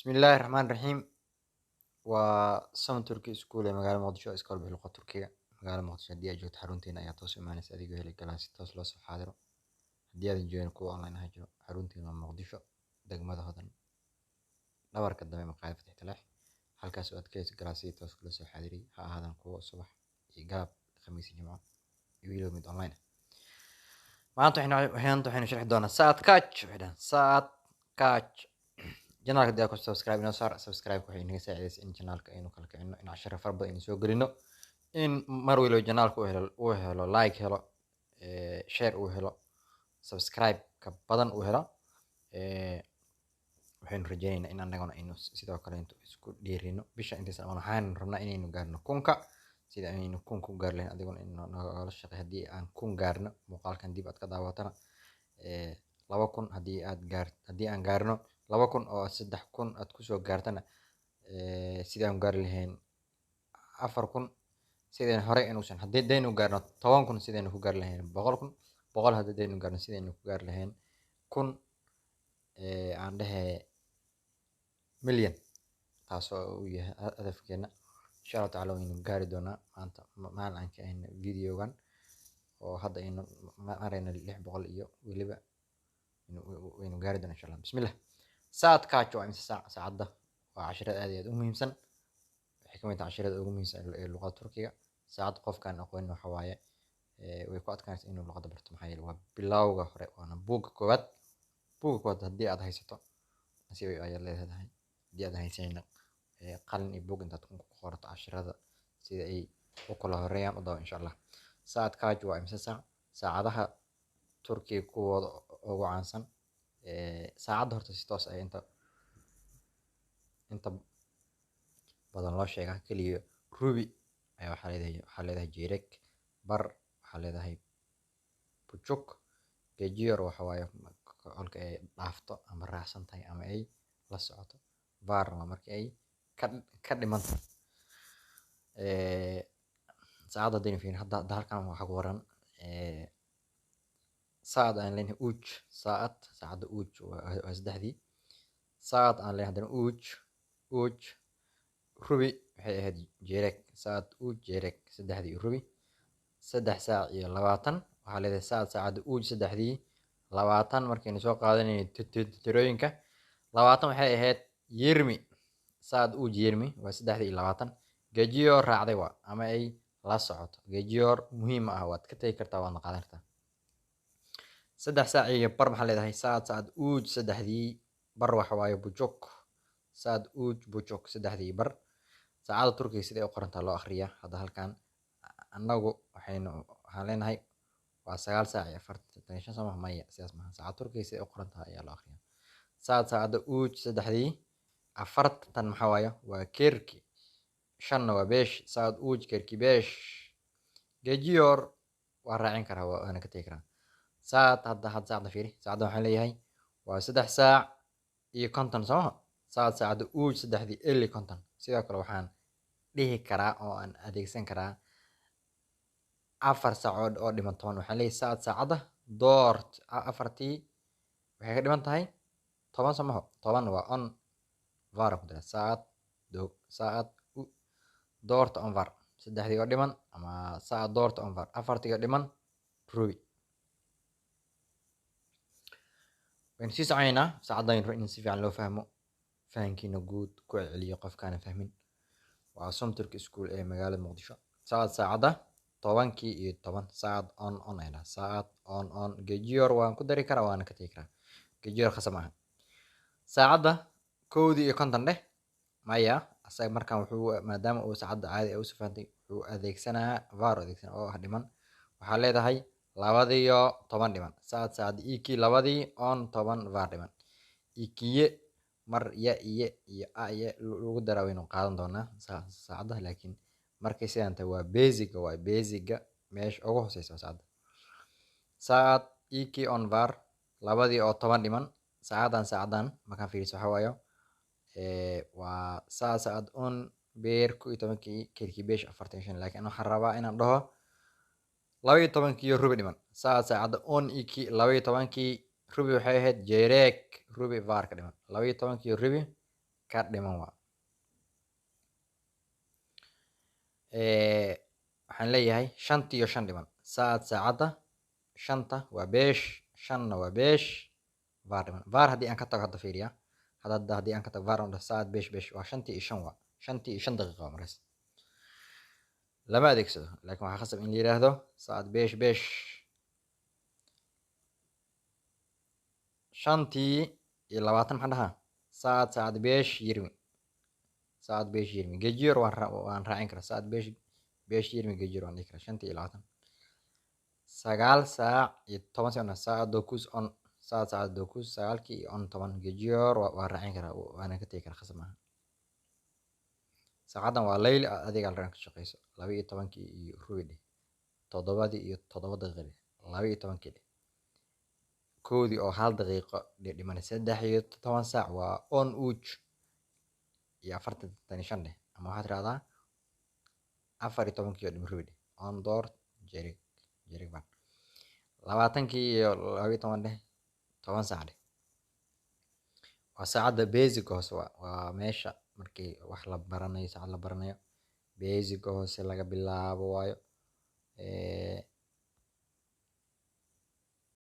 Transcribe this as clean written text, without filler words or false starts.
Bismillaahi Raxmaani Raxiim. Waa Som Turki School ee magaalada Muqdisho, iskool bixi luqadda Turkiga. Magaalada Muqdisho haddii aad joogto, xarunteena ayaa toos u imaanaysa adigoo heli karaa si toos loo soo xaadiro. Haddii aadan joogin, kuwa online ah jiro. Xarunteena waa Muqdisho, degmada Hodan, dhabarka dambe maqaayad Fatix Taleex. Halkaas oo aad ka heli karaa si toos loo soo xaadiray, ha ahaadaan kuwo subax iyo galab, Khamiis iyo Jimco, iyo weliba mid online ah. Maanta waxaynu sharxi doonaa saat kaç. Waxay dhahaan saat kaç. Channelka haddii aad ku subscribe inoo saar. Subscribe waxay inaga saacidaysa in channelka aynu kala kicino, in casharo fara badan aynu soo gelino, in mar waliba channelka uu helo like, helo share, uu helo subscribe ka badan uu helo. Waxaynu rajaynaynaa in annaguna aynu sidoo kale intu isku dhiirino bisha intaysan dhamaan. Waxaanu rabnaa inaynu gaarno 1000-ka. Sida aynu 1000 ku gaari lahayn, adiguna in nagala shaqey. Haddii aan 1000 gaarno, muuqaalkan dib aad ka daawatana, 2000 haddii aad gaar, haddii aan gaarno 2000 oo 3000 aad kusoo gaartana, sidii aan gaari lahayn 4000, sidaynu horey inuusan. Haddii daynu gaarno 10,000, sidaynu ku gaari lahayn 100,000. 100 haddii daynu gaarno, sidaynu ku gaari lahayn 1000, aan dhehe milyan, taasoo uu yahay hadafkeena. Insha Allahu tacaala waynu gaari doonaa. Maanta maalin aan ka ahayn videogan oo hadda aynu marayno 600 iyo weliba waynu gaari doonaa, insha Allah. Bismillah. Saat kaç waa imisa saac? Saacadda waa casharada aad iyo aad u muhiimsan. Waxay ka mid tahay casharada ugu muhiimsan ee luqadda Turkiga. Saacad qofkaan aqoonin waxa waaye way ku adkaanaysaa inuu luqadda barto, maxaa yeelay waa bilowga hore, waana buugga koowaad. Buugga koowaad haddii aad haysato, nasiib ayaad leedahay. Haddii aad haysanina, qalin iyo buug intaad ku qorato casharada sida ay u kala horeeyaan u daawo, insha Allah. Saat kaç waa imisa saac? Saacadaha Turkiga kuwooda ugu caansan, saacadda horta si toos ah inta badan loo sheegaa keliya rubi ayaa waxaa leedahay çeyrek, bar waxaa leedahay buçuk, geçiyor waxa waaye kolka ay dhaafto ama raacsan tahay ama ay la socoto, var waa marka ay ka dhiman tahay. Saacadda haddaynu fiirin hadda halkan waxaa ku qoran saacad aan leenahay üç saat. Saacadda üç waa saddexdii. Saat aan leenahay haddana üç, üç rubi waxay ahayd çeyrek. Saat üç çeyrek, saddexdii rubi, 3 saac iyo 20. Waxaa leedahay saat saacadda üç 3:20. Markaynu soo qaadanayno tirooyinka, 20 waxay ahayd yirmi. Saat üç yirmi waa 3:20. Geçiyor raacday waa ama ay la socoto. Geçiyor muhiim ma ah, waad ka tegi kartaa, waadna qaadan kartaa. 3 saac iyo bar maxaa leedahay? Saat saat üç saddexdii bar waxa waaye buçuk. Saat üç buçuk, saddexdii bar. Saacadda Turkiga siday u qorantaa loo akhriyaa. Hadda halkan annagu waxaan leenahay waa 9 saac iyo 45, soo maha? Maya, sidaas maaha. Saacadda Turkiga siday u qoran tahay ayaa loo akhriyaa. Saat saacadda üç 3:40 maxaa waaye? Waa kırk shanna, waa beş. Saat üç 45. Geçiyor waa raacin karaa, waana ka tegi karaa. Saat hadda saacadda fiiri. Saacadda waxaan leeyahay waa 3 saac iyo 50, soo maha? Saat saacadda üç 3:50. Sidoo kale waxaan dhihi karaa oo aan adeegsan karaa 4 saac oo dhiman 10. Waxaan leeyahay saat saacadda dört, afartii waxay ka dhiman tahay 10, soo maho? 10 waa on var ku dara. Saat do saat dört on var, saddexdii oo dhiman, ama saat dört on var, afartii oo dhiman rubi. Waynu sii soconaynaa. Saacaddan in si fiican loo fahmo, fahankiina guud ku celceliyo qofkaana fahmin. Waa Som Turki School ee magaalada Muqdisho. Saat saacadda 10-kii iyo 10, saat on on ay dhahaa. Saat on on. Geçiyor waan ku dari karaa, waana ka tegi karaa. Geçiyor khasab maaha. Saacadda 1:50 dheh. Maya, asaga markaan wuxuu, maadaama uu saacadda caadi ay usoo fahantay, wuxuu adeegsanaa var adeegsanaa oo ah dhiman. Waxaa leedahay 1:50 dhiman. Saat saacadda iki labadii on toban var dhiman. Ikiye mar ya iye iyo a iye lagu daraa waynu qaadan doonaa saacadda, laakiin markay sidan tahay waa basic, waa basic-ga meesha ugu hooseysa saacadda. Saat iki on var, 2:10 dhiman. Saacaddan markaan fiiriso waxaa waayo waa saat saat on bir 11-kii 45 45, laakiin waxaan rabaa inaan dhaho 12-kii rubi dhiman. Saat saacadda on iki 12-kii rubi waxay ahayd çeyrek, rubi var ka dhiman. 12-kii rubi ka dhiman waa. Waxaan leeyahay shantii iyo shan dhiman. Saacad saacadda shanta waa beesh, shanna waa beesh, var dhiman. Var haddii aan ka tago hadda fiiriya, hadda haddii aan ka tago var on dhaho saacad beesh beesh waa shantii iyo shan, waa shantii iyo shan daqiiqo waa markaas. Lama adeegsado, laakiin waxaa khasab in la yiraahdo saacad beesh beesh. 20:25 maxaan dhahaa? Saacad saacad beesh yirmi, saacad beesh yirmi gejiyor waan raacin karaa. Saacad beesh beesh yirmi gejiyor waan dhihi karaa. 20:25, 9 saac iyo 10 second, saacad dokuz on, saacad saacad dokuz, sagaalkii iyo on toban gejiyor waan raacin karaa, waana ka tegi karaa, khasab maaha. Saacaddan waa layli, adiga la ka shaqeyso. 12-kii iyo rubi dheh, 7-dii iyo 7 daqiiqo dheh, 12-kii dheh, 1-dii oo 1 daqiiqo dhiman, 13 saac waa on uj iyo 45 dheh, ama waxaad tirahdaa 14-kii oo dhiman rubi dheh, on door jerig jerig baan, 20-kii iyo 12 dheh, 10 saac dheh. Waa saacadda basic hoose, waa meesha markii wax la baranayo, saacad la baranayo basic hoose laga bilaabo waayo.